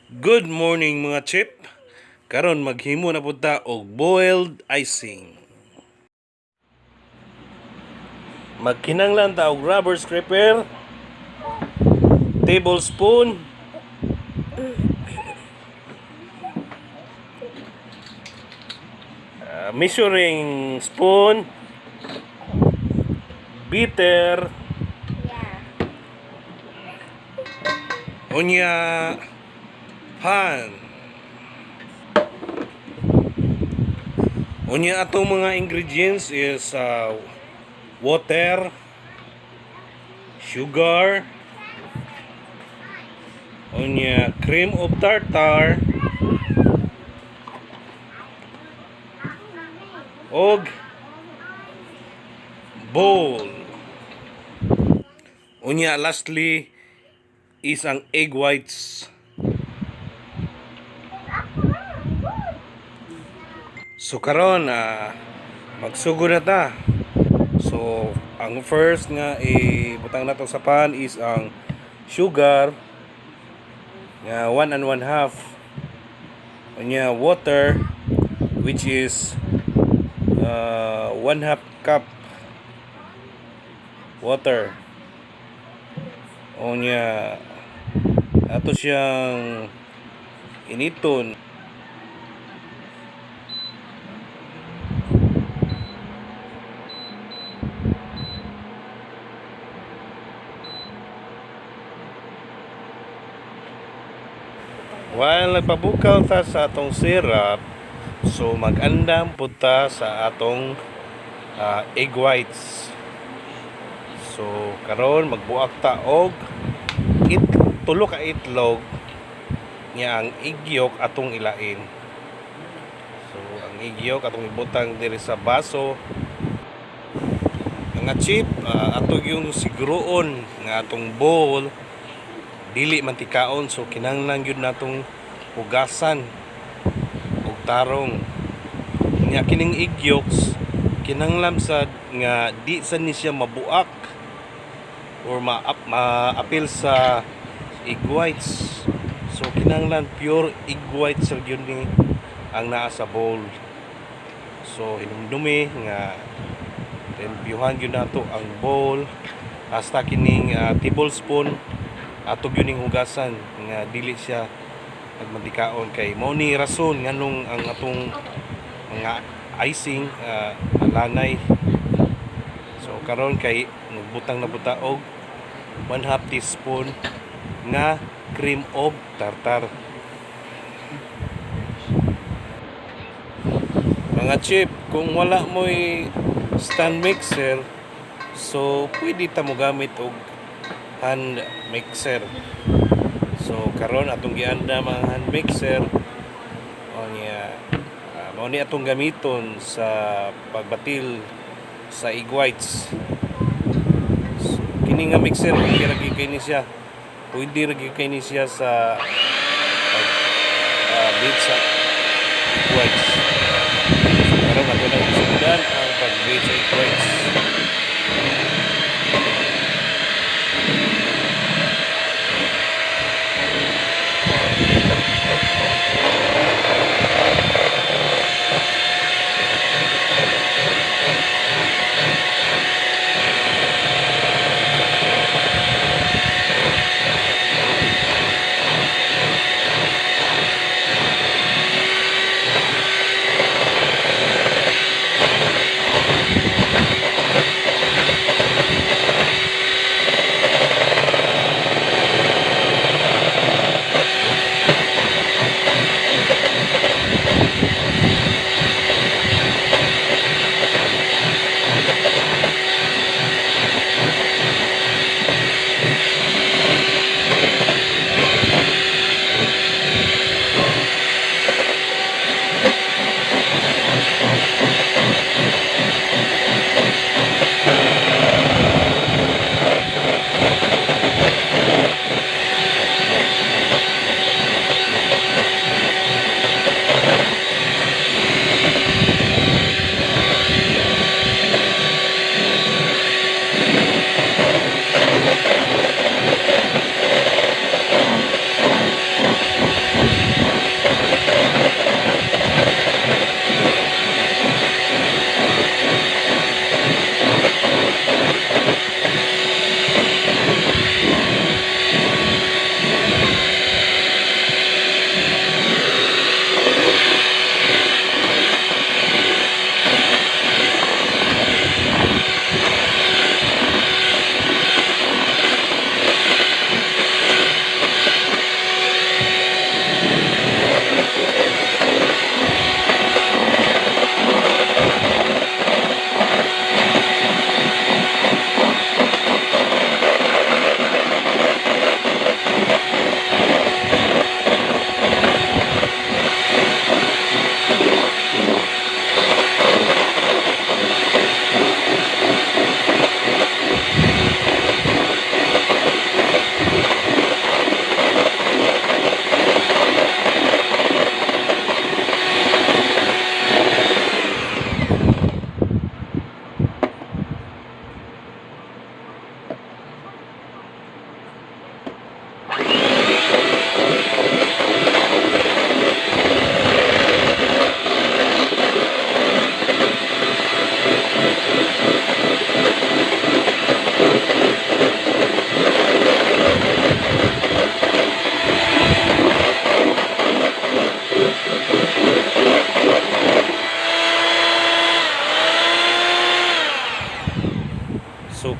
Good morning, mga chip. Karon maghimo na pud ta og boiled icing. Magkinanglan ta og rubber scraper, tablespoon, measuring spoon, beater, unya pan. Unya atong mga ingredients is water, sugar, unya cream of tartar, og bowl. Unya lastly is ang egg whites. So karon magsugod na ta. So ang first nga ibutang nato sa pan is ang sugar nga 1 1/2. Unya water, which is 1/2 cup water. Unya ato siyang initon. While nagpabukal ta sa atong syrup, so mag-andam pud ta sa atong egg whites. So karon magbuak ta og tulo ka itlog nga ang egg yolk atong ilain. So ang egg yolk atong ibutang diri sa baso. Mga chip, ato yung siguroon nga atong bowl dili man tikaon, so kinahanglan gyud natong hugasan og tarong. Nya kining egg yolks kinahanglan sad nga di sad ni siya mabuak or maapil sa egg whites. So kinahanglan pure egg whites ra gyud ni ang naa sa bowl. So hinumdumi nga limpyuhan gyud nato ang bowl, hasta kining tablespoon ato gyud ning hugasan nga dili siya nagmantikaon, kay mao ni rason nganong ang atong mga icing alanay. So karon kay nagbutang na pud ta og 1/2 teaspoon nga cream of tartar. Mga chip, kung wala mo'y stand mixer, so pwede ta mo gamit og hand mixer. So karon atong giandam ang hand mixer. Unya mao ni atong gamiton sa pagbatil sa egg whites. So, kini nga mixer okay ra gyud kay ni siya. Pwede ra gyud kay ni siya sa pag beat sa egg whites. So karon ato nang isundan ang pag-beat sa egg whites.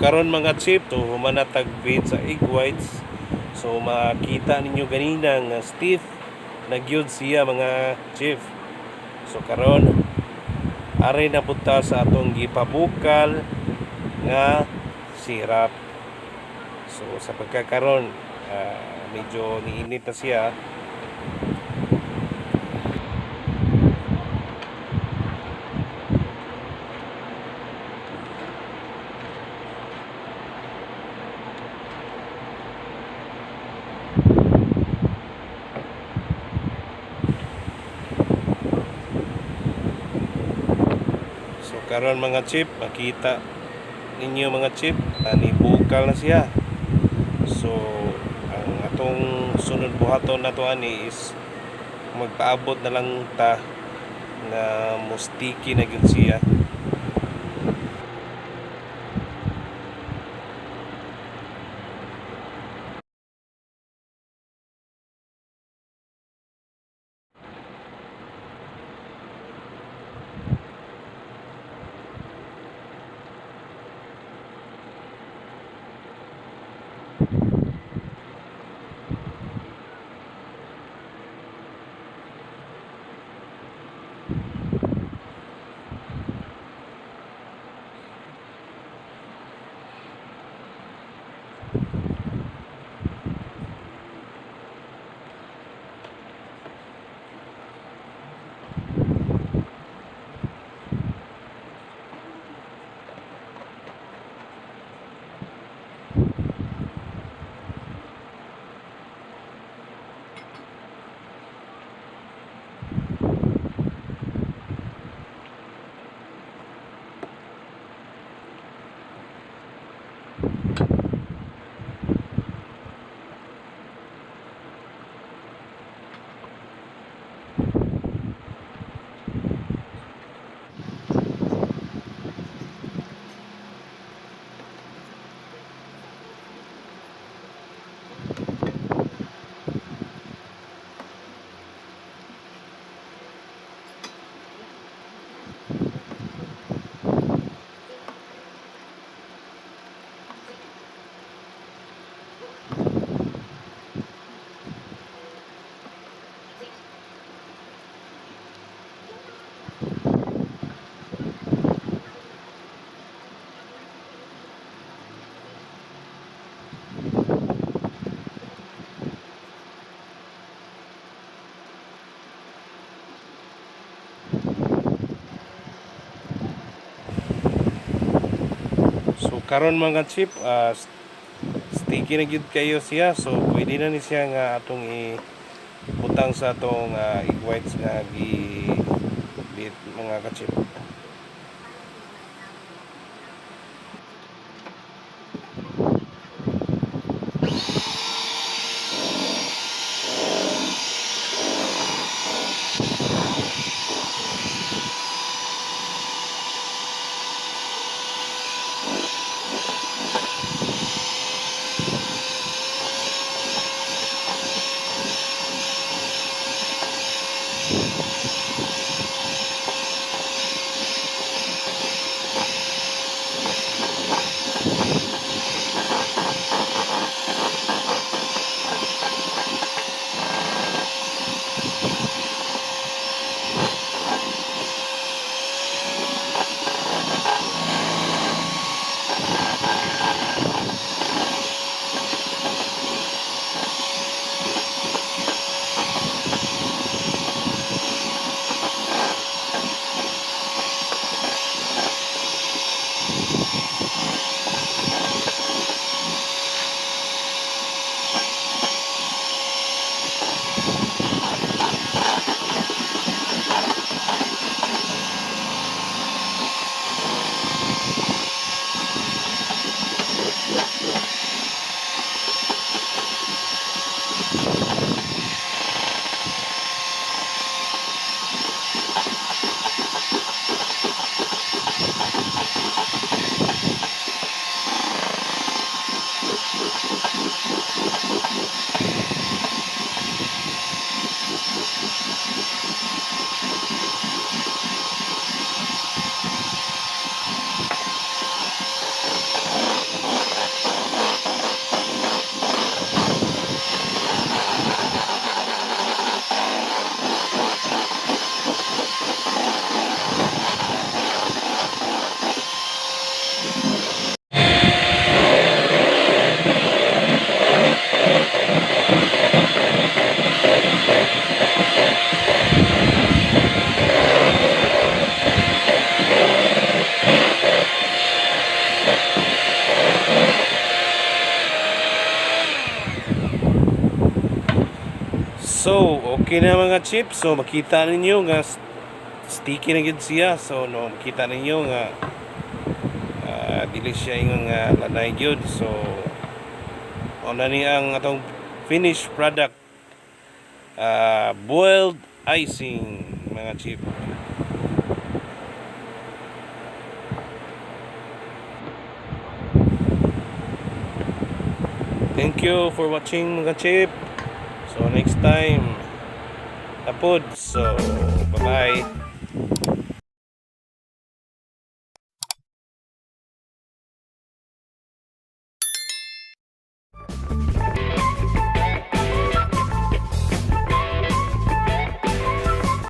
Karon, mga chip, to human na tag-beat sa egg whites. So makita ninyo ganina nga stiff na gyud siya, mga chief. So karon ari na punta sa atong gipabukal nga syrup. So sa pagkakaron, medyo niinit na siya. So karon, mga chip, makita ninyo, mga chip, ani bukal na siya. So ang atong sunod buhaton nato ani is magpaabot na lang ta nga mo-sticky na gyud siya. So karon, mga chip, sticky na gyud kayo siya. So pwede na ni siya nga atong i butang sa atong egg whites nga gi beat, mga ka-chip. So okay na, mga chips. So makita ninyo nga sticky na gyud siya. So no, makita ninyo nga dili siya ingon nga lanay gyud. So mao na ni ang atong finished product, boiled icing, mga chip. Thank you for watching, mga chip. So next time tapod. So bye bye.